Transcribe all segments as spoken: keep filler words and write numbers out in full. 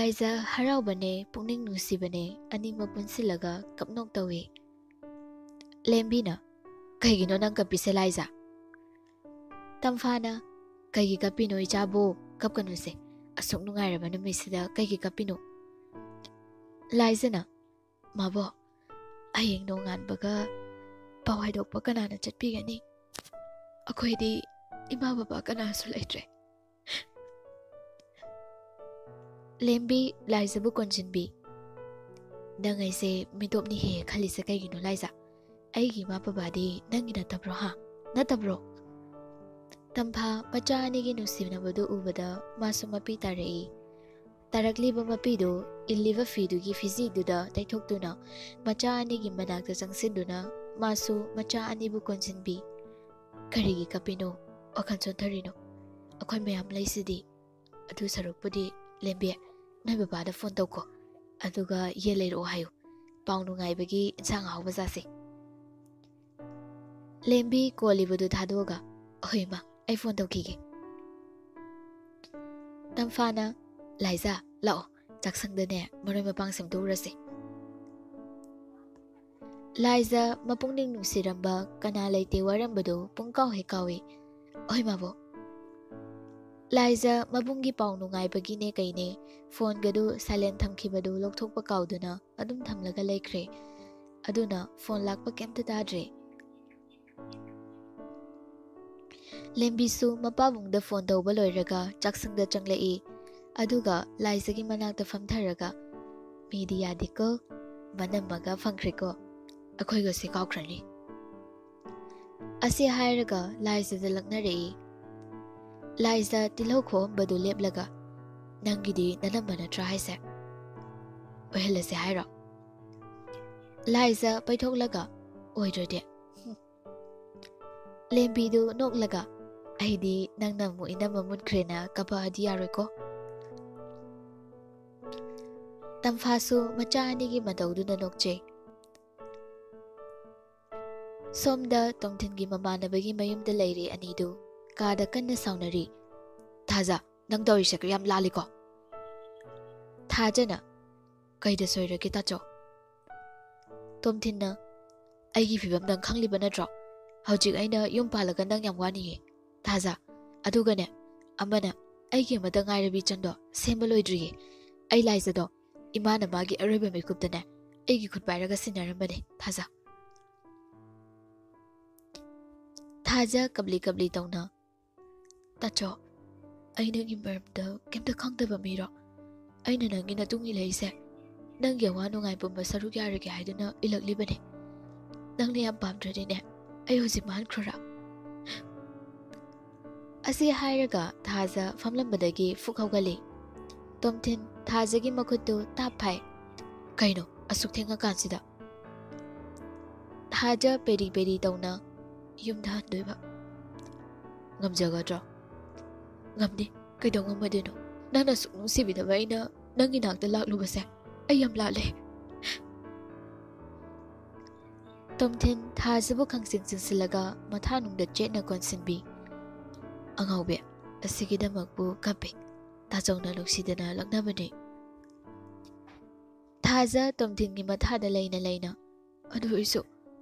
ꯂꯥꯏꯖ ꯍꯔꯥꯎꯕꯅꯦ, ꯄꯨꯛꯅꯤꯡ ꯅꯨꯡꯁꯤꯕꯅꯦ, ꯑꯅꯤꯃꯛ ꯄꯨꯟꯁꯤꯜꯂꯒ ꯀꯞꯅꯣꯛ ꯇꯧꯏ꯫ ꯂꯦꯝꯕꯤꯅ, "ꯀꯩꯒꯤꯅꯣ ꯅꯪ ꯀꯞꯄꯤꯁꯦ, ꯂꯥꯏꯖ?" ꯇꯝꯐꯥꯅ, "ꯀꯩꯒꯤ ꯀꯞꯄꯤꯅꯣ ꯏꯆꯥꯕꯨ? ꯀꯞꯀꯅꯨꯁꯦ꯫ ꯑꯁꯨꯛ ꯅꯨꯡꯉꯥꯏꯔꯕ ꯅꯨꯃꯤꯠꯁꯤꯗ ꯀꯩꯒꯤ ꯀꯞꯄꯤꯅꯣ?" ꯂꯥꯏꯖꯅ, "ꯃꯥꯕꯣ, ꯍꯌꯦꯡ ꯅꯣꯡꯉꯥꯟꯕꯒ ꯄꯥꯎ ꯍꯥꯏꯗꯣꯛꯄ ꯀꯅꯥꯅ ꯆꯠꯄꯤꯒꯅꯤ? ꯑꯩꯈꯣꯏꯗꯤ ꯏꯃꯥ ꯕꯕꯥ ꯀꯅꯥꯁꯨ ꯂꯩꯇ꯭ꯔꯦ꯫" ꯂꯦꯝꯕꯤ ꯂꯥꯏꯖꯕꯨ ꯀꯣꯟꯁꯤꯟꯕꯤ꯫ "ꯅꯪ ꯑꯩꯁꯦ ꯃꯤꯇꯣꯞꯅꯤ ꯍꯦꯛ ꯈꯜꯂꯤꯁꯦ ꯀꯩꯒꯤꯅꯣ, ꯂꯥꯏꯖ? ꯑꯩꯒꯤ ꯏꯃꯥ ꯕꯕꯥꯗꯤ ꯅꯪꯒꯤ ꯅꯠꯇꯕ꯭ꯔꯣ, ꯍꯥ? ꯅꯠꯇꯕ꯭ꯔꯣ?" ꯇꯝꯐꯥ ꯃꯆꯥ ꯑꯅꯤꯒꯤ ꯅꯨꯡꯁꯤꯅꯕꯗꯨ ꯎꯕꯗ ꯃꯥꯁꯨ ꯃꯄꯤ ꯇꯥꯔꯛꯏ꯫ ꯇꯥꯔꯛꯂꯤꯕ ꯃꯄꯤꯗꯨ ꯏꯜꯂꯤꯕ ꯐꯤꯗꯨꯒꯤ ꯐꯤꯖꯤꯗꯨꯗ ꯇꯩꯊꯣꯛꯇꯨꯅ ꯃꯆꯥ ꯑꯅꯤꯒꯤ ꯃꯅꯥꯛꯇ ꯆꯪꯁꯤꯟꯗꯨꯅ ꯃꯥꯁꯨ ꯃꯆꯥ ꯑꯅꯤꯕꯨ ꯀꯣꯟꯁꯤꯟꯕꯤ꯫ "ꯀꯔꯤꯒꯤ ꯀꯞꯄꯤꯅꯣ? ꯋꯥꯈꯜ ꯁꯣꯟꯊꯔꯤꯅꯣ? ꯑꯩꯈꯣꯏ ꯃꯌꯥꯝ ꯂꯩꯁꯤꯗꯤ꯫ ꯑꯗꯨ ꯁꯔꯨꯛꯄꯨꯗꯤ, ꯂꯦꯝꯕꯤ, ꯅꯣꯏ ꯕꯕꯥꯗ ꯐꯣꯟ ꯇꯧꯀꯣ꯫ ꯑꯗꯨꯒ ꯌꯦꯟ ꯂꯩꯔꯛꯑꯣ ꯍꯥꯏꯌꯨ꯫ ꯄꯥꯎ ꯅꯨꯡꯉꯥꯏꯕꯒꯤ ꯏꯟꯁꯥꯡ ꯑꯍꯥꯎꯕ ꯆꯥꯁꯤ꯫" ꯂꯦꯝꯕꯤ ꯀꯣꯜꯂꯤꯕꯗꯨ ꯊꯥꯗꯣꯛꯑꯒ, "ꯍꯣꯏ ꯏꯃꯥ, ꯑꯩ ꯐꯣꯟ ꯇꯧꯈꯤꯒꯦ꯫" ꯇꯝꯐꯥꯅ, "ꯂꯥꯏꯖ, ꯂꯥꯛꯑꯣ, ꯆꯥꯛꯁꯪꯗꯅꯦ ꯃꯔꯣꯏ ꯃꯄꯥꯡ ꯁꯦꯝꯗꯣꯛꯎꯔꯁꯤ꯫" ꯂꯥꯏꯖ ꯃꯄꯨꯛꯅꯤꯡ ꯅꯨꯡꯁꯤꯔꯝꯕ ꯀꯅꯥ ꯂꯩꯇꯦ ꯋꯥꯔꯝꯕꯗꯨ ꯄꯨꯡꯀꯥꯎ ꯍꯦꯛ ꯀꯥꯎꯏ꯫ "ꯍꯣꯏ ꯃꯥꯕꯣ꯫" ꯂꯥꯏꯖ ꯃꯕꯨꯡꯒꯤ ꯄꯥꯎ ꯅꯨꯡꯉꯥꯏꯕꯒꯤꯅꯦ ꯀꯩꯅꯦ ꯐꯣꯟꯒꯗꯨ ꯁꯥꯏꯂꯦꯟ ꯊꯝꯈꯤꯕꯗꯨ ꯂꯧꯊꯣꯛꯄ ꯀꯥꯎꯗꯨꯅ ꯑꯗꯨꯝ ꯊꯝꯂꯒ ꯂꯩꯈ꯭ꯔꯦ꯫ ꯑꯗꯨꯅ ꯐꯣꯟ ꯂꯥꯛꯄ ꯀꯩꯝꯇ ꯇꯥꯗ꯭ꯔꯦ꯫ ꯂꯦꯝꯕꯤꯁꯨ ꯃꯄꯥꯕꯨꯡꯗ ꯐꯣꯟ ꯇꯧꯕ ꯂꯣꯏꯔꯒ ꯆꯥꯛꯁꯪꯗ ꯆꯪꯂꯛꯏ꯫ ꯑꯗꯨꯒ ꯂꯥꯏꯖꯒꯤ ꯃꯅꯥꯛꯇ ꯐꯝꯊꯔꯒ, "ꯃꯤꯗꯤ ꯌꯥꯗꯦꯀꯣ, ꯃꯅꯝꯃꯒ ꯐꯪꯈ꯭ꯔꯦꯀꯣ, ꯑꯩꯈꯣꯏꯒꯁꯦ ꯀꯥꯎꯈ꯭ꯔꯅꯤ꯫" ꯑꯁꯤ ꯍꯥꯏꯔꯒ ꯂꯥꯏꯖꯗ ꯂꯛꯅꯔꯛꯏ꯫ ꯂꯥꯏꯖ ꯇꯤꯜꯍꯧ ꯈꯣꯛꯑꯝꯕꯗꯨ ꯂꯦꯞꯂꯒ, "ꯅꯪꯒꯤꯗꯤ ꯅꯅꯝꯃ ꯅꯠꯇ꯭ꯔꯥ ꯍꯥꯏꯁꯦ? ꯑꯣꯏꯍꯜꯂꯁꯦ ꯍꯥꯏꯔꯣ?" ꯂꯥꯏꯖ ꯄꯩꯊꯣꯛꯂꯒ, "ꯑꯣꯏꯗ꯭ꯔꯗꯤ?" ꯂꯦꯝꯕꯤꯗꯨ ꯅꯣꯛꯂꯒ, "ꯑꯩꯗꯤ ꯅꯪꯅ ꯑꯃꯨꯛ ꯏꯅꯝꯃ ꯃꯨꯟꯈ꯭ꯔꯦꯅ ꯀꯞꯄꯛꯑꯗꯤ ꯌꯥꯔꯣꯏꯀꯣ?" ꯇꯝꯐꯥꯁꯨ ꯃꯆꯥ ꯑꯅꯤꯒꯤ ꯃꯇꯧꯗꯨꯅ ꯅꯣꯛꯆꯩ꯫ ꯁꯣꯝꯗ ꯇꯣꯝꯊꯤꯟꯒꯤ ꯃꯃꯥꯟꯅꯕꯒꯤ ꯃꯌꯨꯝꯗ ꯂꯩꯔꯤ ꯑꯅꯤꯗꯨ ꯀꯥꯗ ꯀꯟꯅ ꯁꯥꯎꯅꯔꯤ꯫ "ꯊꯥꯖ, ꯅꯪ ꯇꯧꯔꯤꯁꯦ ꯌꯥꯝ ꯂꯥꯜꯂꯤꯀꯣ?" ꯊꯥꯖꯅ, "ꯀꯩꯗ ꯁꯣꯏꯔꯒꯦ ꯇꯥꯆꯧ?" ꯇꯣꯝꯊꯤꯟꯅ, "ꯑꯩꯒꯤ ꯐꯤꯕꯝꯗꯪ ꯈꯪꯂꯤꯕ ꯅꯠꯇ꯭ꯔꯣ? ꯍꯧꯖꯤꯛ ꯑꯩꯅ ꯌꯨꯝ ꯄꯥꯜꯂꯒ ꯅꯪ ꯌꯥꯝ ꯋꯥꯅꯤꯌꯦ ꯊꯥꯖ꯫ ꯑꯗꯨꯒꯅꯦ, ꯑꯃꯅ, ꯑꯩꯒꯤ ꯑꯃꯗ ꯉꯥꯏꯔꯕꯤ ꯏꯆꯟꯗꯣ ꯁꯦꯝꯕ ꯂꯣꯏꯗ꯭ꯔꯤꯌꯦ꯫ ꯑꯩ ꯂꯥꯏꯖꯗꯣ ꯏꯃꯥꯅ ꯃꯥꯒꯤ ꯑꯔꯣꯏꯕ ꯃꯤꯀꯨꯞꯇꯅꯦ ꯑꯩꯒꯤ ꯈꯨꯠ ꯄꯥꯏꯔꯒ ꯁꯤꯟꯅꯔꯝꯕꯅꯦ ꯊꯥꯖ꯫" ꯊꯥꯖ ꯀꯞꯂꯤ ꯀꯞꯂꯤ ꯇꯧꯅ, "ꯇꯥꯆꯧ, ꯑꯩ ꯅꯪꯒꯤ ꯃꯔꯝꯗ ꯀꯩꯝꯇ ꯈꯪꯗꯕ ꯃꯤꯔꯣ? ꯑꯩꯅ ꯅꯪꯒꯤ ꯅꯇꯨꯡ ꯏꯜꯂꯛꯏꯁꯦ ꯅꯪꯒꯤ ꯑꯋꯥ ꯅꯨꯡꯉꯥꯏ ꯄꯨꯝꯕ ꯁꯔꯨꯛ ꯌꯥꯔꯒꯦ ꯍꯥꯏꯗꯨꯅ ꯏꯜꯂꯛꯂꯤꯕꯅꯤ꯫ ꯅꯪꯅ ꯌꯥꯝ ꯄꯥꯝꯗ꯭ꯔꯗꯤꯅꯦ, ꯑꯩ ꯍꯧꯖꯤꯛ ꯃꯥꯡꯈ꯭ꯔꯣꯔꯥ?" ꯑꯁꯤ ꯍꯥꯏꯔꯒ ꯊꯥꯖ ꯐꯝꯂꯝꯕꯗꯒꯤ ꯐꯨꯛ ꯍꯧꯒꯠꯂꯤ꯫ ꯇꯣꯝꯊꯤꯟ ꯊꯥꯖꯒꯤ ꯃꯈꯨꯠꯇꯨ ꯇꯥꯞ ꯐꯥꯏ꯫ "ꯀꯩꯅꯣ ꯑꯁꯨꯛ ꯊꯦꯡꯉꯀꯥꯟꯁꯤꯗ?" ꯊꯥꯖ ꯄꯦꯔꯤ ꯄꯦꯔꯤ ꯇꯧꯅ, "ꯌꯨꯝꯗ ꯍꯟꯗꯣꯏꯕ꯫ ꯉꯝꯖꯒꯗ꯭ꯔꯣ?" "ꯉꯝꯅꯤ, ꯀꯩꯗꯧ ꯉꯝꯃꯣꯏꯗꯣꯏꯅꯣ? ꯅꯪꯅ ꯑꯁꯨꯛ ꯅꯨꯡꯁꯤꯕꯤꯗꯕ ꯑꯩꯅ ꯅꯪꯒꯤ ꯅꯥꯛꯇ ꯂꯥꯛꯂꯨꯕꯁꯦ ꯑꯩ ꯌꯥꯝ ꯂꯥꯜꯂꯦ꯫" ꯇꯣꯝꯊꯤꯟ ꯊꯥꯖꯕꯨ ꯈꯪꯆꯤꯡ ꯆꯤꯡꯁꯤꯜꯂꯒ ꯃꯊꯥꯅꯨꯡꯗ ꯆꯦꯠꯅ ꯀꯣꯟꯁꯤꯟꯕꯤ꯫ "ꯑꯉꯥꯎꯕꯤ, ꯑꯁꯤꯒꯤꯗꯃꯛꯄꯨ ꯀꯞꯄꯤ꯫ ꯇꯥꯆꯧꯅ ꯅꯨꯡꯁꯤꯗꯅ ꯂꯛꯅꯕꯅꯤ꯫" ꯊꯥꯖ ꯇꯣꯝꯊꯤꯟꯒꯤ ꯃꯊꯥꯗ ꯂꯩꯅ ꯂꯩꯅ, "ꯑꯗꯨ ꯑꯣꯏꯔꯁꯨ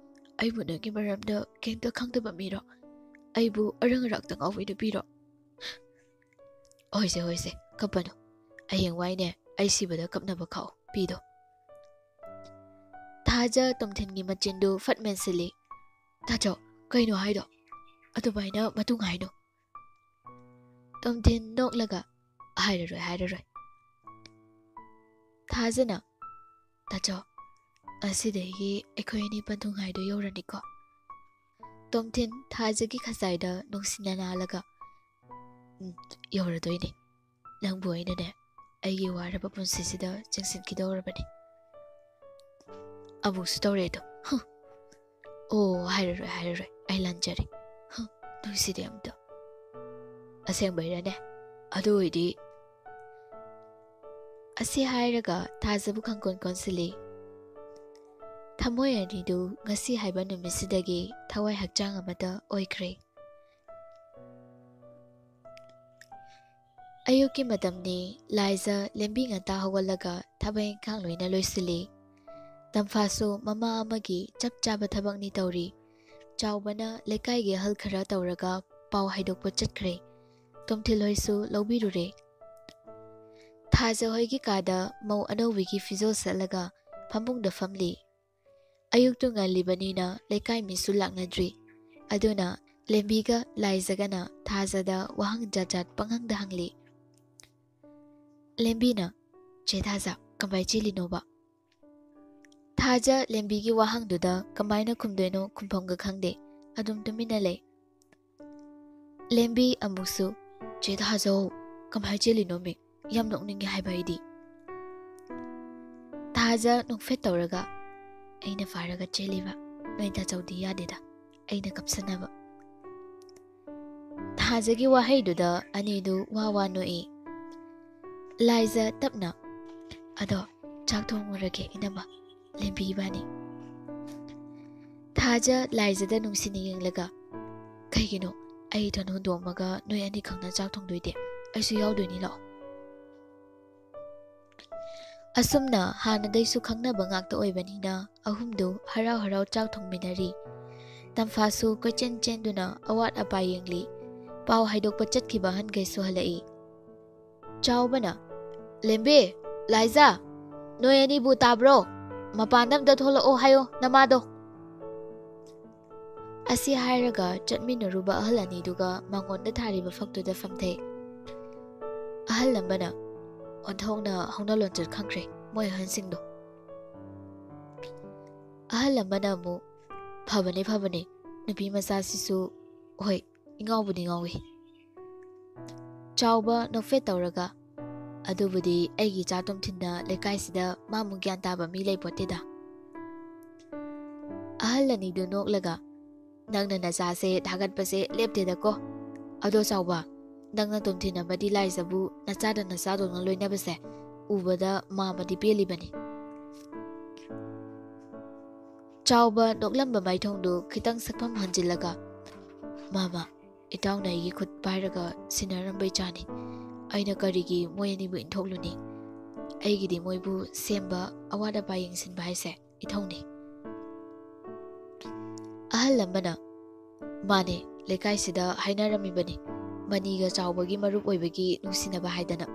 ꯑꯩꯕꯨ ꯅꯪꯒꯤ ꯃꯔꯝꯗ ꯀꯩꯝꯇ ꯈꯪꯗꯕ ꯃꯤꯔꯣ? ꯑꯩꯕꯨ ꯑꯔꯪ ꯑꯔꯥꯛꯇ ꯉꯥꯎꯕꯤ ꯅꯨꯄꯤꯔꯣ?" "ꯍꯣꯏꯁꯦ, ꯍꯣꯏꯁꯦ, ꯀꯞꯄꯅꯨ꯫ ꯍꯌꯦꯡꯋꯥꯏꯅꯦ, ꯑꯩ ꯁꯤꯕꯗ ꯀꯞꯅꯕ ꯈꯥꯛꯑꯣ, ꯄꯤꯗꯣ꯫" ꯊꯥꯖ ꯇꯣꯝꯊꯤꯟꯒꯤ ꯃꯆꯤꯟꯗꯨ ꯐꯠ ꯃꯦꯟꯁꯤꯜꯂꯤ꯫ "ꯇꯥꯆꯧ, ꯀꯩꯅꯣ ꯍꯥꯏꯗꯣ? ꯑꯗꯨꯃꯥꯏꯅ ꯃꯇꯨꯡ ꯍꯥꯏꯅꯨ꯫" ꯇꯣꯝꯊꯤꯟ ꯅꯣꯛꯂꯒ, "ꯍꯥꯏꯔꯔꯣꯏ, ꯍꯥꯏꯔꯔꯣꯏ꯫" ꯊꯥꯖꯅ, "ꯇꯥꯆꯧ, ꯉꯁꯤꯗꯒꯤ ꯑꯩꯈꯣꯏ ꯑꯅꯤ ꯄꯟꯊꯨꯡ ꯍꯥꯏꯗꯣ ꯌꯧꯔꯅꯤꯀꯣ?" ꯇꯣꯝꯊꯤꯟ ꯊꯥꯖꯒꯤ ꯈꯖꯥꯏꯗ ꯅꯨꯡꯁꯤꯅ ꯅꯥꯜꯂꯒ, "ꯎꯝ, ꯌꯧꯔꯗꯣꯏꯅꯤ꯫ ꯅꯪꯕꯨ ꯑꯩꯅꯅꯦ, ꯑꯩꯒꯤ ꯋꯥꯔꯕ ꯄꯨꯟꯁꯤꯁꯤꯗ ꯆꯤꯡꯁꯤꯟꯈꯤꯗꯧꯔꯕꯅꯤ꯫" ꯑꯃꯨꯛꯁꯨ ꯇꯧꯔꯦ ꯑꯗꯣ꯫ ꯍꯨꯝ꯫ "ꯑꯣ, ꯍꯥꯏꯔꯔꯣꯏ, ꯍꯥꯏꯔꯔꯣꯏ꯫ ꯑꯩ ꯂꯥꯟꯖꯔꯦ꯫ ꯍꯨꯝ, ꯅꯨꯡꯁꯤꯗꯦ ꯑꯝꯇ꯫" "ꯑꯁꯦꯡꯕꯩꯔꯅꯦ? ꯑꯗꯨ ꯑꯣꯏꯗꯤ꯫" ꯑꯁꯤ ꯍꯥꯏꯔꯒ ꯊꯥꯖꯕꯨ ꯈꯪꯀꯣꯟ ꯀꯣꯟꯁꯤꯜꯂꯤ꯫ ꯊꯃꯣꯏ ꯑꯅꯤꯗꯨ ꯉꯁꯤ ꯍꯥꯏꯕ ꯅꯨꯃꯤꯠꯁꯤꯗꯒꯤ ꯊꯋꯥꯏ ꯍꯛꯆꯥꯡ ꯑꯃꯠꯇ ꯑꯣꯏꯈ꯭ꯔꯦ꯫ ꯑꯌꯨꯛꯀꯤ ꯃꯇꯝꯅꯤ꯫ ꯂꯥꯏꯖ ꯂꯦꯝꯕꯤ ꯉꯟꯇꯥ ꯍꯧꯒꯠꯂꯒ ꯊꯕꯛ ꯏꯪꯈꯥꯡ ꯂꯣꯏꯅ ꯂꯣꯏꯁꯤꯜꯂꯤ꯫ ꯇꯝꯐꯥꯁꯨ ꯃꯃꯥ ꯑꯃꯒꯤ ꯆꯞ ꯆꯥꯕ ꯊꯕꯛꯅꯤ ꯇꯧꯔꯤ꯫ ꯆꯥꯎꯕꯅ ꯂꯩꯀꯥꯏꯒꯤ ꯑꯍꯜ ꯈꯔ ꯇꯧꯔꯒ ꯄꯥꯎ ꯍꯥꯏꯗꯣꯛꯄ ꯆꯠꯈ꯭ꯔꯦ꯫ ꯇꯣꯝꯊꯤꯜ ꯍꯣꯏꯁꯨ ꯂꯧꯕꯤꯔꯨꯔꯦ꯫ ꯊꯥꯖ ꯍꯣꯏꯒꯤ ꯀꯥꯗ ꯃꯧ ꯑꯅꯧꯕꯤꯒꯤ ꯐꯤꯖꯣꯜ ꯁꯦꯠꯂꯒ ꯐꯃꯨꯡꯗ ꯐꯝꯂꯤ꯫ ꯑꯌꯨꯛꯇꯨ ꯉꯜꯂꯤꯕꯅꯤꯅ ꯂꯩꯀꯥꯏ ꯃꯤꯁꯨ ꯂꯥꯛꯅꯗ꯭ꯔꯤ꯫ ꯑꯗꯨꯅ ꯂꯦꯝꯕꯤꯒ ꯂꯥꯏꯖꯒꯅ ꯊꯥꯖꯗ ꯋꯥꯍꯪ ꯖꯥꯠ ꯖꯥꯠ ꯄꯪꯍꯪꯗ ꯍꯪꯂꯤ꯫ ꯂꯦꯝꯕꯤꯅ, "ꯆꯦ ꯊꯥꯖ, ꯀꯃꯥꯏ ꯆꯦꯜꯂꯤꯅꯣꯕ?" ꯊꯥꯖ ꯂꯦꯝꯕꯤꯒꯤ ꯋꯥꯍꯪꯗꯨꯗ ꯀꯃꯥꯏꯅ ꯈꯨꯝꯗꯣꯏꯅꯣ ꯈꯨꯝꯐꯝꯒ ꯈꯪꯗꯦ꯫ ꯑꯗꯨꯝ ꯇꯨꯃꯤꯟꯅ ꯂꯩ꯫ ꯂꯦꯝꯕꯤ ꯑꯃꯨꯛꯁꯨ, "ꯆꯦ ꯊꯥꯖꯧ, ꯀꯃꯥꯏ ꯆꯦꯜꯂꯤꯅꯣꯃꯤ? ꯌꯥꯝ ꯅꯣꯛꯅꯤꯡꯉꯦ ꯍꯥꯏꯕ ꯑꯩꯗꯤ꯫" ꯊꯥꯖ ꯅꯣꯛꯐꯦꯠ ꯇꯧꯔꯒ, "ꯑꯩꯅ ꯐꯥꯔꯒ ꯆꯦꯜꯂꯤꯕ, ꯅꯣꯏ ꯇꯥꯆꯧꯗꯤ ꯌꯥꯗꯦꯗ, ꯑꯩꯅ ꯀꯞꯁꯟꯅꯕ꯫" ꯊꯥꯖꯒꯤ ꯋꯥꯍꯩꯗꯨꯗ ꯑꯅꯤꯗꯨ ꯋꯥ ꯋꯥ ꯅꯣꯛꯏ꯫ ꯂꯥꯏꯖ ꯇꯞꯅ, "ꯑꯗꯣ ꯆꯥꯛ ꯊꯣꯡꯉꯨꯔꯒꯦ ꯏꯅꯝꯃ, ꯂꯦꯝꯕꯤ ꯏꯕꯥꯅꯤ꯫" ꯊꯥꯖ ꯂꯥꯏꯖꯗ ꯅꯨꯡꯁꯤꯅ ꯌꯦꯡꯂꯒ, "ꯀꯩꯒꯤꯅꯣ ꯑꯩ ꯏꯊꯟ ꯍꯨꯟꯗꯣꯛꯑꯝꯃꯒ ꯅꯣꯏ ꯑꯅꯤꯈꯛꯅ ꯆꯥꯛ ꯊꯣꯡꯗꯣꯏꯗꯤ? ꯑꯩꯁꯨ ꯌꯥꯎꯗꯣꯏꯅꯤ, ꯂꯥꯛꯑꯣ꯫" ꯑꯁꯨꯝꯅ ꯍꯥꯟꯅꯗꯩꯁꯨ ꯈꯪꯅꯕ ꯉꯥꯛꯇ ꯑꯣꯏꯕꯅꯤꯅ ꯑꯍꯨꯝꯗꯨ ꯍꯔꯥꯎ ꯍꯔꯥꯎ ꯆꯥꯛ ꯊꯣꯡꯃꯤꯟꯅꯔꯤ꯫ ꯇꯝꯐꯥꯁꯨ ꯀꯣꯏꯆꯦꯟ ꯆꯦꯟꯗꯨꯅ ꯑꯋꯥꯠ ꯑꯄꯥ ꯌꯦꯡꯂꯤ꯫ ꯄꯥꯎ ꯍꯥꯏꯗꯣꯛꯄ ꯆꯠꯈꯤꯕ ꯑꯍꯟꯈꯩꯁꯨ ꯍꯜꯂꯛꯏ꯫ ꯆꯥꯎꯕꯅ, "ꯂꯦꯝꯕꯤ, ꯂꯥꯏꯖꯥ, ꯅꯣꯏ ꯑꯅꯤꯕꯨ ꯇꯥꯕ꯭ꯔꯣ? ꯃꯄꯥꯟꯗ ꯑꯝꯇ ꯊꯣꯛꯂꯛꯑꯣ ꯍꯥꯏꯌꯣ ꯅꯃꯥꯗꯣ꯫" ꯑꯁꯤ ꯍꯥꯏꯔꯒ ꯆꯠꯃꯤꯟꯅꯔꯨꯕ ꯑꯍꯜ ꯑꯅꯤꯗꯨꯒ ꯃꯉꯣꯟꯗ ꯊꯥꯔꯤꯕ ꯐꯛꯇꯨꯗ ꯐꯝꯊꯩ꯫ ꯑꯍꯜ ꯑꯃꯅ, "ꯑꯣꯟꯊꯣꯛꯅ ꯍꯧꯅ ꯂꯣꯟꯆꯠ ꯈꯪꯈ꯭ꯔꯦ ꯃꯣꯏ ꯑꯍꯟꯁꯤꯡꯗꯣ꯫" ꯑꯍꯜ ꯑꯃꯅ ꯑꯃꯨꯛ, "ꯐꯕꯅꯦ, ꯐꯕꯅꯦ, ꯅꯨꯄꯤ ꯃꯆꯥꯁꯤꯁꯨ, ꯍꯣꯏ, ꯏꯉꯥꯎꯕꯨꯗꯤ ꯉꯥꯎꯏ꯫" ꯆꯥꯎꯕ ꯅꯣꯛꯐꯦꯠ ꯇꯧꯔꯒ, "ꯑꯗꯨꯕꯨꯗꯤ ꯑꯩꯒꯤ ꯏꯆꯥ ꯇꯣꯝꯊꯤꯟꯅ ꯂꯩꯀꯥꯏꯁꯤꯗ ꯃꯥꯃꯨꯛ ꯒ꯭ꯌꯥꯟ ꯇꯥꯕ ꯃꯤ ꯂꯩꯄꯣꯠꯇꯦꯗ꯫" ꯑꯍꯜ ꯑꯅꯤꯗꯨ ꯅꯣꯛꯂꯒ, "ꯅꯪꯅ ꯅꯆꯥꯁꯦ ꯊꯥꯒꯠꯄꯁꯦ ꯂꯦꯞꯇꯦꯗꯀꯣ꯫ ꯑꯗꯣ ꯆꯥꯎꯕ, ꯅꯪꯅ ꯇꯣꯝꯊꯤꯟ ꯑꯃꯗꯤ ꯂꯥꯏꯖꯕꯨ ꯅꯆꯥꯗ ꯅꯆꯥꯗꯧꯅ ꯂꯣꯏꯅꯕꯁꯦ ꯎꯕꯗ ꯃꯥꯃꯗꯤ ꯄꯦꯜꯂꯤꯕꯅꯤ꯫" ꯆꯥꯎꯕ ꯅꯣꯛꯂꯝꯕ ꯃꯥꯏꯊꯣꯡꯗꯨ ꯈꯤꯇꯪ ꯁꯛꯐꯝ ꯍꯟꯖꯤꯜꯂꯒ, "ꯃꯥꯃ, ꯏꯇꯥꯎꯅ ꯑꯩꯒꯤ ꯈꯨꯠ ꯄꯥꯏꯔꯒ ꯁꯤꯟꯅꯔꯝꯕꯩ ꯆꯥꯅꯤ꯫ ꯑꯩꯅ ꯀꯔꯤꯒꯤ ꯃꯣꯏ ꯑꯅꯤꯕꯨ ꯏꯟꯊꯣꯛꯂꯨꯅꯤ? ꯑꯩꯒꯤꯗꯤ ꯃꯣꯏꯕꯨ ꯁꯦꯝꯕ, ꯑꯋꯥꯠ ꯑꯄꯥ ꯌꯦꯡꯁꯤꯟꯕ ꯍꯥꯏꯁꯦ ꯏꯊꯧꯅꯤ꯫ ꯑꯍꯜ ꯑꯃꯅ, "ꯃꯥꯅꯦ, ꯂꯩꯀꯥꯏꯁꯤꯗ ꯍꯥꯏꯅꯔꯝꯃꯤꯕꯅꯤ, ꯃꯅꯤꯒ ꯆꯥꯎꯕꯒꯤ ꯃꯔꯨꯞ ꯑꯣꯏꯕꯒꯤ ꯅꯨꯡꯁꯤꯅꯕ ꯍꯥꯏꯗꯅ꯫"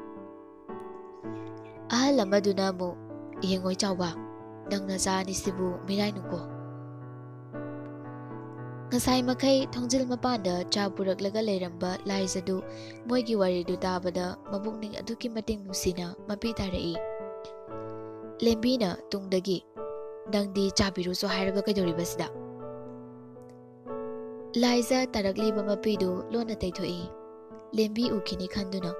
ꯑꯍꯜ ꯑꯃꯗꯨꯅ ꯑꯃꯨꯛ, "ꯌꯦꯡꯉꯣꯏ ꯆꯥꯎꯕ, ꯅꯪ ꯅꯆꯥ ꯑꯅꯤꯁꯤꯕꯨ ꯃꯤꯔꯥꯏꯅꯨꯀꯣ꯫" ꯉꯁꯥꯏ ꯃꯈꯩ ꯊꯣꯡꯖꯤꯜ ꯃꯄꯥꯟꯗ ꯆꯥ ꯄꯨꯔꯛꯂꯒ ꯂꯩꯔꯝꯕ ꯂꯥꯏꯖꯗꯨ ꯃꯣꯏꯒꯤ ꯋꯥꯔꯤꯗꯨ ꯇꯥꯕꯗ ꯃꯄꯨꯛꯅꯤꯡ ꯑꯗꯨꯛꯀꯤ ꯃꯇꯤꯛ ꯅꯨꯡꯁꯤꯅ ꯃꯄꯤ ꯇꯥꯔꯛꯏ꯫ ꯂꯦꯝꯕꯤꯅ ꯇꯨꯡꯗꯒꯤ, "ꯅꯪꯗꯤ ꯆꯥꯕꯤꯔꯨꯆꯣ ꯍꯥꯏꯔꯒ ꯀꯩꯗꯧꯔꯤꯕ ꯁꯤꯗ?" ꯂꯥꯏꯖ ꯇꯥꯔꯛꯂꯤꯕ ꯃꯄꯤꯗꯨ ꯂꯣꯟꯅ ꯇꯩꯊꯣꯛꯏ꯫ ꯂꯦꯝꯕꯤ ꯎꯈꯤꯅꯤ ꯈꯟꯗꯨꯅ,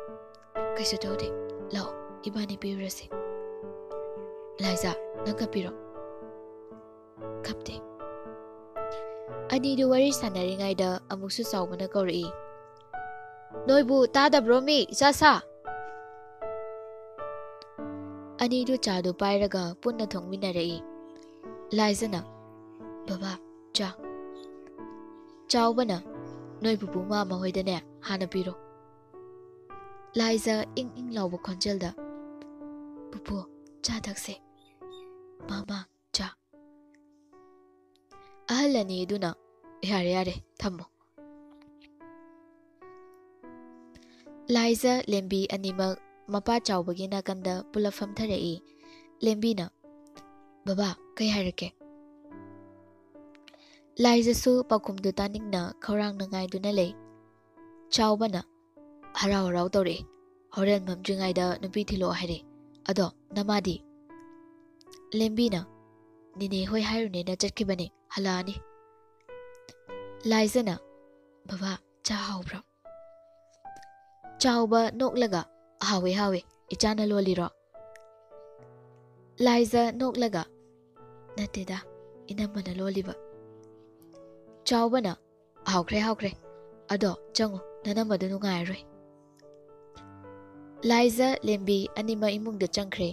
"ꯀꯩꯁꯨ ꯇꯧꯗꯦ, ꯂꯥꯛꯑꯣ, ꯏꯕꯥꯅꯤ ꯄꯤꯔꯨꯔꯁꯤ꯫" "ꯂꯥꯏꯖ, ꯅꯪ ꯀꯞꯄꯤꯔꯣ?" "ꯀꯞꯇꯦ꯫" ꯑꯅꯤꯗꯨ ꯋꯥꯔꯤ ꯁꯥꯟꯅꯔꯤꯉꯩꯗ ꯑꯃꯨꯛꯁꯨ ꯆꯥꯎꯕꯅ ꯀꯧꯔꯛꯏ, "ꯅꯣꯏꯕꯨ ꯇꯥꯗꯕ꯭ꯔꯣ ꯃꯤ, ꯏꯆꯥ ꯁꯥ?" ꯑꯅꯤꯗꯨ ꯆꯥꯗꯨ ꯄꯥꯏꯔꯒ ꯄꯨꯟꯅ ꯊꯣꯡꯃꯤꯟꯅꯔꯛꯏ꯫ ꯂꯥꯏꯖꯅ, "ꯕꯕꯥ, ꯆꯥ꯫" ꯆꯥꯎꯕꯅ, "ꯅꯣꯏ ꯄꯨꯄꯨ ꯃꯥꯃ ꯍꯣꯏꯗꯅꯦ ꯍꯥꯟꯅ ꯄꯤꯔꯣ꯫" ꯂꯥꯏꯖ ꯏꯪ ꯏꯪ ꯂꯥꯎꯕ ꯈꯣꯟꯖꯦꯜꯗ, "ꯄꯨꯄꯨ, ꯆꯥ ꯊꯛꯁꯦ꯫ ꯃꯥꯃ, ꯆꯥ꯫" ꯑꯍꯜ ꯑꯅꯤ ꯑꯗꯨꯅ, "ꯌꯥꯔꯦ, ꯌꯥꯔꯦ, ꯊꯝꯃꯣ꯫" ꯂꯥꯏꯖ, ꯂꯦꯝꯕꯤ ꯑꯅꯤꯃꯛ ꯃꯄꯥ ꯆꯥꯎꯕꯒꯤ ꯅꯥꯀꯟꯗ ꯄꯨꯂꯞ ꯐꯝꯊꯔꯛꯏ꯫ ꯂꯦꯝꯕꯤꯅ, "ꯕꯕꯥ, ꯀꯩ ꯍꯥꯏꯔꯛꯀꯦ?" ꯂꯥꯏꯖꯁꯨ ꯄꯥꯎꯈꯨꯝꯗꯨ ꯇꯥꯅꯤꯡꯅ ꯈꯧꯔꯥꯡꯅ ꯉꯥꯏꯗꯨꯅ ꯂꯩ꯫ ꯆꯥꯎꯕꯅ, "ꯍꯔꯥꯎ ꯍꯔꯥꯎ ꯇꯧꯔꯛꯑꯦ, ꯍꯣꯔꯦꯟ ꯃꯝꯗ꯭ꯔꯤꯉꯩꯗ ꯅꯨꯄꯤ ꯊꯤꯜꯂꯛꯑꯣ ꯍꯥꯏꯔꯦ꯫ ꯑꯗꯣ ꯅꯃꯥꯗꯤ?" ꯂꯦꯝꯕꯤꯅ, "ꯅꯦꯅꯦ ꯍꯣꯏ ꯍꯥꯏꯔꯨꯅꯦꯅ ꯆꯠꯈꯤꯕꯅꯦ, ꯍꯜꯂꯛꯑꯅꯤ꯫" ꯂꯥꯏꯖꯅ, "ꯕꯕꯥ, ꯆꯥ ꯍꯥꯎꯕ꯭ꯔꯣ?" ꯆꯥꯎꯕ ꯅꯣꯛꯂꯒ, "ꯍꯥꯎꯋꯦ, ꯍꯥꯎꯋꯦ, ꯏꯆꯥꯅ ꯂꯣꯜꯂꯤꯔꯣ?" ꯂꯥꯏꯖ ꯅꯣꯛꯂꯒ, "ꯅꯠꯇꯦꯗ, ꯏꯅꯝꯃꯅ ꯂꯣꯜꯂꯤꯕ꯫" ꯆꯥꯎꯕꯅ, "ꯍꯥꯎꯈ꯭ꯔꯦ, ꯍꯥꯎꯈ꯭ꯔꯦ꯫ ꯑꯗꯣ ꯆꯪꯉꯨ, ꯅꯅꯝꯃꯗꯨ ꯅꯨꯡꯉꯥꯏꯔꯔꯣꯏ꯫" ꯂꯥꯏꯖ, ꯂꯦꯝꯕꯤ ꯑꯅꯤꯃꯛ ꯏꯃꯨꯡꯗ ꯆꯪꯈ꯭ꯔꯦ꯫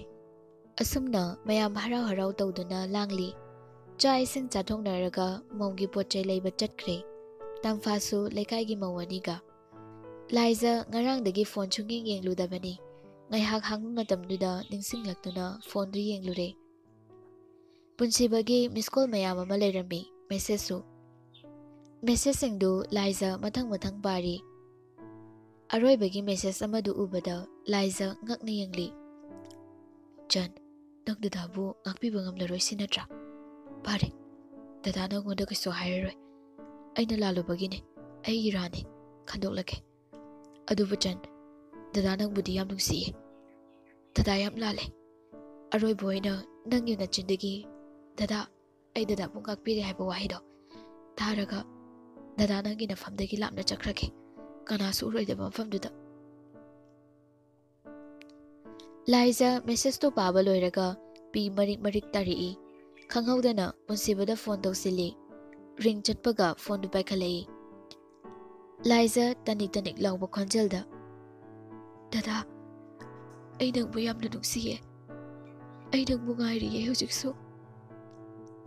ꯑꯁꯨꯝꯅ ꯃꯌꯥꯝ ꯍꯔꯥꯎ ꯍꯔꯥꯎ ꯇꯧꯗꯨꯅ ꯂꯥꯡꯂꯤ꯫ ꯆꯥꯛ ꯏꯁꯤꯡ ꯆꯥꯊꯣꯛꯅꯔꯒ ꯃꯧꯒꯤ ꯄꯣꯠ ꯆꯩ ꯂꯩꯕ ꯆꯠꯈ꯭ꯔꯦ꯫ ꯇꯝꯐꯥꯁꯨ ꯂꯩꯀꯥꯏꯒꯤ ꯃꯧ ꯑꯅꯤꯒ꯫ ꯂꯥꯏꯖ ꯉꯔꯥꯡꯗꯒꯤ ꯐꯣꯟ ꯁꯨꯡꯌꯦꯡ ꯌꯦꯡꯂꯨꯗꯕꯅꯤ꯫ ꯉꯥꯏꯍꯥꯛ ꯍꯥꯡꯕ ꯃꯇꯝꯗꯨꯗ ꯅꯤꯡꯁꯤꯡꯂꯛꯇꯨꯅ ꯐꯣꯟꯗꯨ ꯌꯦꯡꯂꯨꯔꯦ꯫ ꯄꯨꯟꯁꯤꯕꯒꯤ ꯃꯤꯁ ꯀꯣꯜ ꯃꯌꯥꯝ ꯑꯃ ꯂꯩꯔꯝꯃꯤ, ꯃꯦꯁꯦꯖꯁꯨ꯫ ꯃꯦꯁꯦꯖꯁꯤꯡꯗꯨ ꯂꯥꯏꯖ ꯃꯊꯪ ꯃꯊꯪ ꯄꯥꯔꯤ꯫ ꯑꯔꯣꯏꯕꯒꯤ ꯃꯦꯁꯦꯖ ꯑꯃꯗꯨ ꯎꯕꯗ ꯂꯥꯏꯖ ꯉꯛꯅ ꯌꯦꯡꯂꯤ꯫ "ꯆꯟ, ꯅꯪ ꯗꯗꯥꯕꯨ ꯉꯥꯛꯄꯤꯕ ꯉꯝꯂꯔꯣꯏ ꯁꯤ ꯅꯠꯇ꯭ꯔꯥ? ꯐꯔꯦ, ꯗꯗꯥ ꯅꯪꯉꯣꯟꯗ ꯀꯩꯁꯨ ꯍꯥꯏꯔꯔꯣꯏ꯫ ꯑꯩꯅ ꯂꯥꯜꯂꯨꯕꯒꯤꯅꯤ, ꯑꯩ ꯏꯔꯥꯟꯅꯤ, ꯈꯟꯗꯣꯛꯂꯒꯦ꯫ ꯑꯗꯨꯕꯨ ꯆꯟ, ꯗꯗꯥ ꯅꯪꯕꯨꯗꯤ ꯌꯥꯝ ꯅꯨꯡꯁꯤꯌꯦ꯫ ꯗꯗꯥ ꯌꯥꯝ ꯂꯥꯜꯂꯦ꯫ ꯑꯔꯣꯏꯕ ꯑꯣꯏꯅ ꯅꯪꯒꯤ ꯅꯆꯤꯟꯗꯒꯤ 'ꯗꯗꯥ, ꯑꯩ ꯗꯗꯥꯕꯨ ꯉꯥꯛꯄꯤꯔꯦ' ꯍꯥꯏꯕ ꯋꯥꯍꯩꯗꯣ ꯇꯥꯔꯒ ꯗꯗꯥ ꯅꯪꯒꯤ ꯅꯐꯝꯗꯒꯤ ꯂꯥꯞꯅ ꯆꯠꯈ꯭ꯔꯒꯦ, ꯀꯅꯥꯁꯨ ꯎꯔꯣꯏꯗꯕ ꯃꯐꯝꯗꯨꯗ"꯫ ꯂꯥꯏꯖ ꯃꯦꯁꯦꯖꯇꯨ ꯄꯥꯕ ꯂꯣꯏꯔꯒ ꯄꯤ ꯃꯔꯤꯛ ꯃꯔꯤꯛ ꯇꯥꯔꯛꯏ꯫ ꯈꯪꯍꯧꯗꯅ ꯄꯨꯟꯁꯤꯕꯗ ꯐꯣꯟ ꯇꯧꯁꯤꯜꯂꯤ꯫ ꯔꯤꯡ ꯆꯠꯄꯒ ꯐꯣꯟꯗꯨ ꯄꯥꯏꯈꯠꯂꯛꯏ꯫ ꯂꯥꯏꯖ ꯇꯅꯤꯛ ꯇꯅꯤꯛ ꯂꯥꯎꯕ ꯈꯣꯟꯖꯦꯜꯗ, "ꯗꯗꯥ, ꯑꯩ ꯅꯪꯕꯨ ꯌꯥꯝꯅ ꯅꯨꯡꯁꯤꯌꯦ꯫ ꯑꯩ ꯅꯪꯕꯨ ꯉꯥꯏꯔꯤꯌꯦ ꯍꯧꯖꯤꯛꯁꯨ꯫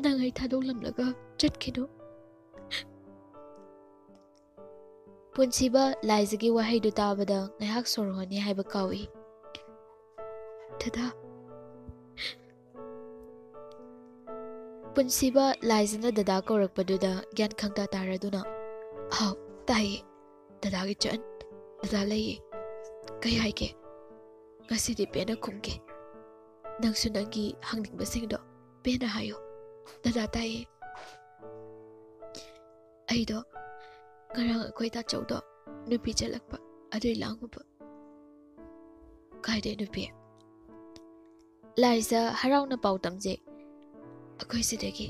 ꯅꯪ ꯑꯩ ꯊꯥꯗꯣꯛꯂꯝꯂꯒ ꯆꯠꯈꯤꯅꯨ"꯫ ꯄꯨꯟꯁꯤꯕ ꯂꯥꯏꯖꯒꯤ ꯋꯥꯍꯩꯗꯨ ꯇꯥꯕꯗ ꯉꯥꯏꯍꯥꯛ ꯁꯣꯔ ꯍꯣꯟꯅꯤ ꯍꯥꯏꯕ ꯀꯥꯎꯏ꯫ "ꯗꯗꯥ"꯫ ꯄꯨꯟꯁꯤꯕ ꯂꯥꯏꯖꯅ ꯗꯗꯥ ꯀꯧꯔꯛꯄꯗꯨꯗ ꯒ꯭ꯌꯥꯟ ꯈꯪꯇꯥ ꯇꯥꯔꯗꯨꯅ, "ꯍꯥꯎ, ꯇꯥꯏꯌꯦ꯫ ꯗꯗꯥꯒꯤ ꯆꯟ, ꯗꯗꯥ ꯂꯩꯌꯦ꯫ ꯀꯩ ꯍꯥꯏꯒꯦ? ꯉꯁꯤꯗꯤ ꯄꯦꯟꯅ ꯈꯨꯝꯒꯦ꯫ ꯅꯪꯁꯨ ꯅꯪꯒꯤ ꯍꯪꯅꯤꯡꯕꯁꯤꯡꯗꯣ ꯄꯦꯟꯅ ꯍꯥꯏꯌꯨ꯫ ꯗꯗꯥ ꯇꯥꯏꯌꯦ꯫ ꯑꯩꯗꯣ ꯉꯔꯥꯡ ꯑꯩꯈꯣꯏ ꯇꯥꯆꯧꯗꯣ ꯅꯨꯄꯤ ꯆꯠꯂꯛꯄ, ꯑꯗꯨꯏ ꯂꯥꯡꯉꯨꯕ"꯫ "ꯀꯥꯏꯗꯩ ꯅꯨꯄꯤ?" ꯂꯥꯏꯖ ꯍꯔꯥꯎꯅ ꯄꯥꯎ ꯇꯝꯖꯩ꯫ "ꯑꯩꯈꯣꯏ ꯁꯤꯗꯒꯤ꯫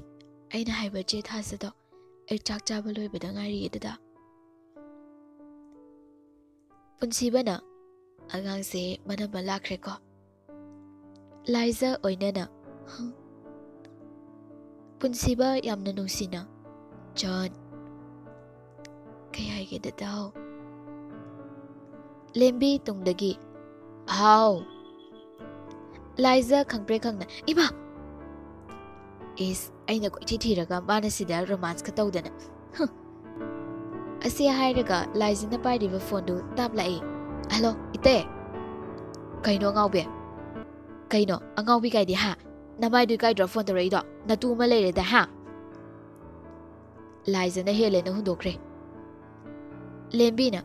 ꯑꯩꯅ ꯍꯥꯏꯕ ꯆꯦ ꯊꯥꯖꯗꯣ ꯑꯩ ꯆꯥꯛ ꯆꯥꯕ ꯂꯣꯏꯕꯗ ꯉꯥꯏꯔꯤꯌꯦ ꯗꯗꯥ"꯫ ꯄꯨꯟꯁꯤꯕꯅ, "ꯑꯉꯥꯡꯁꯦ ꯃꯅꯝ ꯑꯃ ꯂꯥꯛꯈ꯭ꯔꯦꯀꯣ"꯫ ꯂꯥꯏꯖ ꯑꯣꯏꯅꯅ, "ꯍ?" ꯄꯨꯟꯁꯤꯕ ꯌꯥꯝꯅ ꯅꯨꯡꯁꯤꯅ, "ꯆꯟ"꯫ "ꯀꯩ ꯍꯥꯏꯒꯦ ꯗꯗꯥꯎ?" ꯂꯦꯝꯕꯤ ꯇꯨꯡꯗꯒꯤ, "ꯍꯥꯎ"꯫ ꯂꯥꯏꯖ ꯈꯪꯄ꯭ꯔꯦꯛ ꯈꯪꯅ, "ꯏꯃꯥ!" ꯏꯁ, ꯑꯩꯅ ꯀꯣꯏꯊꯤ ꯊꯤꯔꯒ ꯃꯥꯅ ꯁꯤꯗ ꯔꯣꯃꯥꯟꯁꯀ ꯇꯧꯗꯅ꯫ ꯍꯨꯝ꯫ ꯑꯁꯤ ꯍꯥꯏꯔꯒ ꯂꯥꯏꯖꯅ ꯄꯥꯏꯔꯤꯕ ꯐꯣꯟꯗꯨ ꯇꯥꯞ ꯂꯥꯛꯏ꯫ "ꯍꯜꯂꯣ, ꯏꯇꯩ!" "ꯀꯩꯅꯣ ꯑꯉꯥꯎꯕꯤ? ꯀꯩꯅꯣ ꯑꯉꯥꯎꯕꯤ ꯀꯥꯏꯗꯤ, ꯍꯥ? ꯅꯃꯥꯏꯗꯨ ꯏꯀꯥꯏꯗ꯭ꯔꯣ ꯐꯣꯟ ꯇꯧꯔꯛꯏꯗꯣ? ꯅꯇꯨ ꯑꯃ ꯂꯩꯔꯦꯗ, ꯍꯥ?" ꯂꯥꯏꯖꯅ ꯍꯦꯜꯂꯦꯅ ꯍꯨꯟꯗꯣꯛꯈ꯭ꯔꯦ꯫ ꯂꯦꯝꯕꯤꯅ,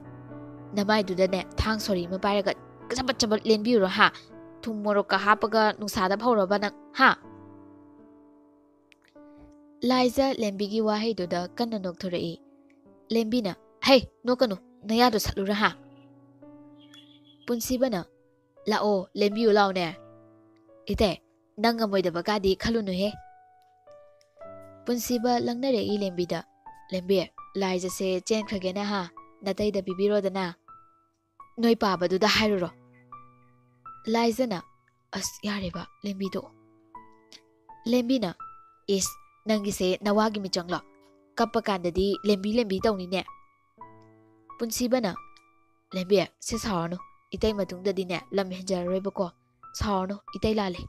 "ꯅꯃꯥꯏꯗꯨꯗꯅꯦ ꯊꯥꯡ ꯁꯣꯔꯤ ꯑꯃ ꯄꯥꯏꯔꯒ ꯆꯕꯠ ꯆꯕꯠ ꯂꯦꯟꯕꯤꯔꯨꯔꯣ, ꯍꯥ? ꯊꯨꯝ ꯃꯣꯔꯣꯛꯀ ꯍꯥꯞꯄꯒ ꯅꯨꯡꯁꯥꯗ ꯐꯧꯔꯕ ꯅꯪ, ꯍꯥ?" ꯂꯥꯏꯖ ꯂꯦꯝꯕꯤꯒꯤ ꯋꯥꯍꯩꯗꯨꯗ ꯀꯟꯅ ꯅꯣꯛꯊꯣꯔꯛꯏ꯫ ꯂꯦꯝꯕꯤꯅ, "ꯍꯩ, ꯅꯣꯛꯀꯅꯨ, ꯅꯌꯥꯗꯣ ꯁꯠꯂꯨꯔ, ꯍꯥ?" ꯄꯨꯟꯁꯤꯕꯅ, "ꯂꯥꯛꯑꯣ, ꯂꯦꯝꯕꯤꯌꯨ ꯂꯥꯎꯅꯦ꯫ ꯏꯇꯩ, ꯅꯪ ꯉꯝꯃꯣꯏꯗꯕ ꯀꯥꯗꯤ ꯈꯜꯂꯨꯅꯨꯍꯦ꯫" ꯄꯨꯟꯁꯤꯕ ꯂꯪꯅꯔꯛꯏ ꯂꯦꯝꯕꯤꯗ꯫ "ꯂꯦꯝꯕꯤ, ꯂꯥꯏꯖꯁꯦ ꯆꯦꯟꯈ꯭ꯔꯒꯦꯅ, ꯍꯥ? ꯅꯇꯩꯗ ꯄꯤꯕꯤꯔꯣꯗꯅ꯫ ꯅꯣꯏ ꯄꯥꯕꯗꯨꯗ ꯍꯥꯏꯔꯨꯔꯣ꯫" ꯂꯥꯏꯖꯅ, "ꯑꯁ, ꯌꯥꯔꯦꯕ, ꯂꯦꯝꯕꯤꯗꯣ꯫" ꯂꯦꯝꯕꯤꯅ, "ꯏꯁ, ꯅꯪꯒꯤꯁꯦ ꯅꯋꯥꯒꯤ ꯃꯤꯆꯪꯂꯣ? ꯀꯞꯄ ꯀꯥꯟꯗꯗꯤ ꯂꯦꯝꯕꯤ ꯂꯦꯝꯕꯤ ꯇꯧꯅꯤꯅꯦ꯫" ꯄꯨꯟꯁꯤꯕꯅ, "ꯂꯦꯝꯕꯤ, ꯁꯤ ꯁꯥꯎꯔꯅꯨ꯫ ꯏꯇꯩ ꯃꯇꯨꯡꯗꯗꯤꯅꯦ ꯂꯝ ꯍꯦꯟꯖꯔꯔꯣꯏꯕꯀꯣ꯫ ꯁꯥꯎꯔꯅꯨ, ꯏꯇꯩ ꯂꯥꯜꯂꯦ꯫"